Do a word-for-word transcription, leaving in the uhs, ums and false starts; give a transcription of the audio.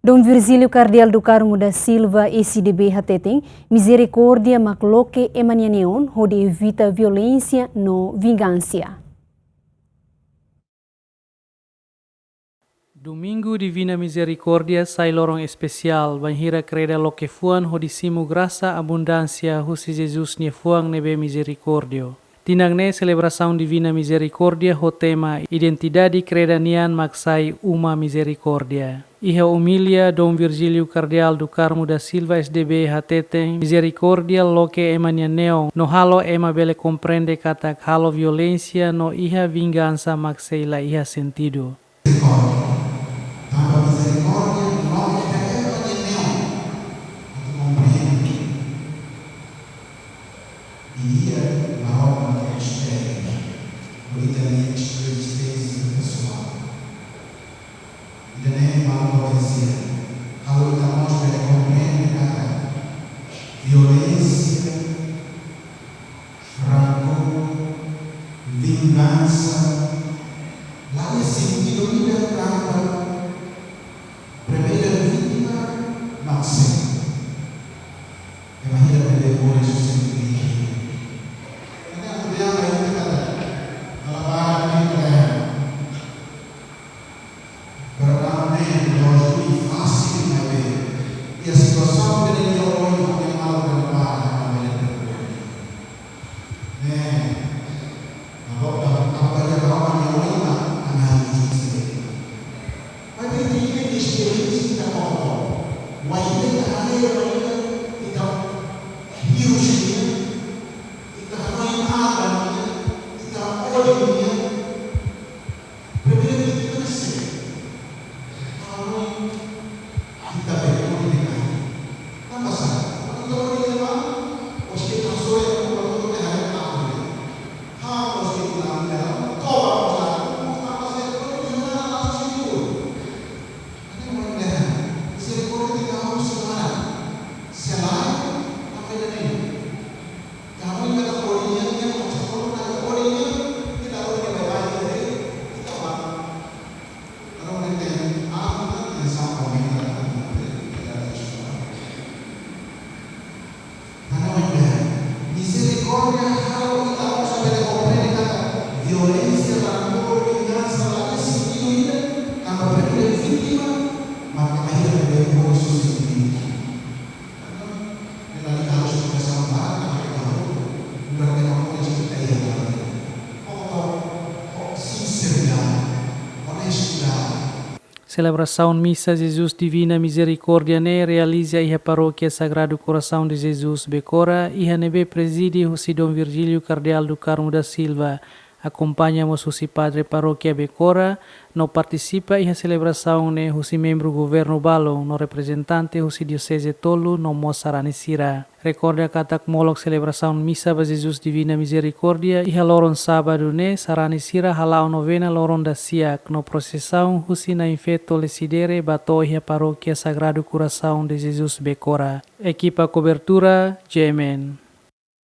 Dom Virgílio Kardeál do Carmo da Silva, S D B, hateten, mizerikórdia mak loke ema nia neon hodi evita violénsia no vingansa. Domingu Divina Mizerikórdia sai loron espesiál, bainhira kreda loke fuan hodi simu grasa abundánsia husi Jesus nia fuan ne'ebé mizerikórdia. Tinan ne'e selebrasaun Divina Mizerikórdia ho tema Identidade Kreda Nian mak sai Uma Mizerikórdia. Iha omilia, Dom Virgílio Kardeál do Carmo da Silva, S D B, hateten, mizerikórdia loke ema nia neon, no halo ema bele komprende katak halo violénsia no iha vingansa mak sei la iha sentidu. Tanba mizerikórdia loke ita-nia neon atu komprende i iha Maromak nia mistériu, no ita-nia ezisténsia pesoál. Ida-ne'e mak potensiál halo ita mós bele komprende katak violénsia, rankór, vingansa, la iha sentidu ida tanba primeira vítima mak sé. Ema hira bele moris husi vítima. Entaun, atu dehan ba ita katak, dala barak ita dehan, perdão ne'e dór i fasil maibé iha situasaun ida-ne'e nia oin, nia malu, nia para, nia bele perdua. Ne'e, agora, agora nia Maromak nia oin mak analiza. Maibé ita-nia esperiénsia ita konta. Wainhira ita haree, wainhira ita hirus nian, ita hanoin aat nian, ita ódiu nian. Primeira vítima sé? Hanoin ita bele odiu nia kaer. Tanba sá? Kuandu ita odiu nia kaer, orsida ita hasoru, kuandu ita haree aat nian. Ha'u mós ita la nia, toba mós la, tanba sá? Kuandu ita haree aat nian, ita odiu. Entaun, mizerikórdia ita harus selara. Selae, tanba ida-ne'e. Ita hanoin katak odiu nian, ita hanoin katak odiu nian, ita odiu nia baibain de'it, ita bá. Lalu nia dehan, ah, ita tenke komenta, ita tenke diskuti. Entaun, mizerikórdia halo ita mós bele komprende katak violénsia, rankór, vingansa la iha sentidu ida, tanba primeira vítima mak ema hira bele moris husi vítima. Selebrasaun Misa Jesus Divina Mizerikórdia ne'e realiza iha Parókia Sagrado Coração de Jesus Becora, iha ne'ebé prezide husi Dom Virgílio Kardeál do Carmo da Silva, akompaña mós husi Padre Parókia Becora, no partisipa iha selebrasaun ne'e husi membru governu balun no reprezentante husi dioseze tolu no mós sarani sira. Rekorda katak molok selebrasaun Misa ba Jesus Divina Mizerikórdia iha loron sábadu ne'e, sarani sira hala'o novena loron dasiak no prosesaun husi Na'in Feto Lecidere ba to'o iha Parókia Sagrado Coração de Jesus Becora. Ekipa kobertura, J M N.